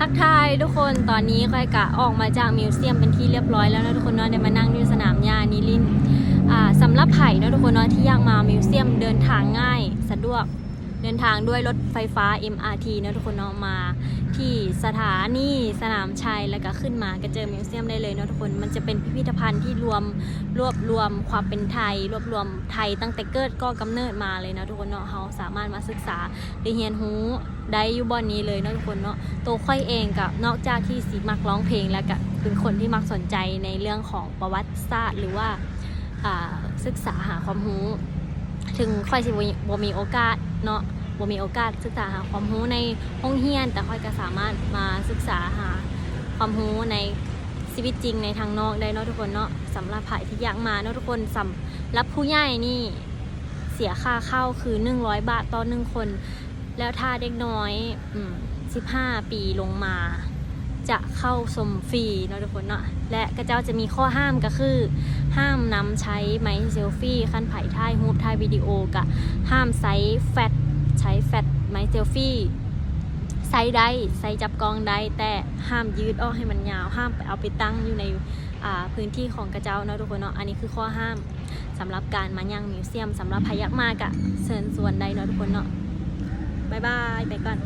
ທັກທາຍທຸກຄົນ, ຕອນນີ້ຂ້ອຍກະອອກມາຈາກມິວເຊຍມເປັນທີ່ຮຽບຮ້ອຍແລ້ວເນາະທຸກຄົນເນາະ, ໄດ້ມານັ່ງຢູ່ສະໜາມຫຍ້ານິລິນ. ອ່າ ສຳລັບໃຜເນາະທຸກຄົນເນາະ ທີ່ຢາກມາມິວເຊຍມ ເດີນທາງງ່າຍ ສະດວກ, ເດີນທາງດ້ວຍລົດໄຟຟ້າ ເອັມອາທີ ເນາະທຸກຄົນເນາະ, ມາທີ່ສະຖານີສະໜາມໄຊ ແລ້ວກະຂຶ້ນມາກະເຈີມິວເຊຍມໄດ້ເລີຍເນາະທຸກຄົນ. ມັນຈະເປັນພິພິທະພັນທີ່ລວມ ລວບລວມຄວາມເປັນໄທ, ລວບລວມໄທຕັ້ງແຕ່ເກີດກໍ່ກຳເນີດມາເລີຍເນາະທຸກຄົນເນາະ. ເຮົາສາມາດມາສຶກສາ ໄດ້ຮຽນຮູ້ໄດ້ຢູ່ບ່ອນນີ້ເລີຍເນາະທຸກຄົນເນາະ. ໂຕຂ້ອຍເອງກະນອກຈາກທີ່ຊິມັກຮ້ອງເພງ ແລ້ວກະເປັນຄົນທີ່ມັກສົນໃຈໃນເລື່ອງຂອງປະຫວັດສາດ ຫຼືວ່າ ອ່າ ສຶກສາຫາຄວາມຮູ້. ເຖິງຂ້ອຍຊິບໍ່ ບໍ່ມີໂອກາດເນາະ, ບໍ່ມີໂອກາດສຶກສາຫາຄວາມຮູ້ໃນໂຮງຮຽນ, ແຕ່ຂ້ອຍກະສາມາດມາສຶກສາຫາຄວາມຮູ້ໃນຊີວິດຈິງໃນທາງນອກໄດ້ເນາະທຸກຄົນເນາະ. ສຳລັບໃຜທີ່ຢາກມາເນາະທຸກຄົນ, ສຳລັບຜູ້ໃຫຍ່ນີ້ ເສຍຄ່າເຂົ້າຄືໜຶ່ງຮ້ອຍບາດຕໍ່ໜຶ່ງຄົນ, ແລ້ວຖ້າເດັກນ້ອຍ ອືມ ສິບຫ້າປີລົງມາ ຈະເຂົ້າຊົມຟຣີເນາະທຸກຄົນເນາະ. ແລະ ຂະເຈົ້າຈະມີຂໍ້ຫ້າມກະຄື ຫ້າມນຳໃຊ້ໄມເຊລຟີ, ຄັນໃຜຖ່າຍຮູບຖ່າຍວິດີໂອກະຫ້າມໃຊ້ແຟລດ, ໃຊ້ແຟລດໄມເຊລຟີ ໃຊ້ໄດ້, ໃຊ້ຈັບກ້ອງໄດ້, ແຕ່ຫ້າມຢືດອອກໃຫ້ມັນຍາວ, ຫ້າມໄປເອົາໄປຕັ້ງຢູ່ໃນ ອ່າ ພື້ນທີ່ຂອງຂະເຈົ້າເນາະທຸກຄົນເນາະ. ອັນນີ້ຄືຂໍ້ຫ້າມສຳລັບການມາຍ່າງມິວເຊຍມ. ສຳລັບໃຜຢາກມາກະເຊີນຊວນໄດ້ເນາະທຸກຄົນເນາະ. ບາຍບາຍ, ໄປກ່ອນ.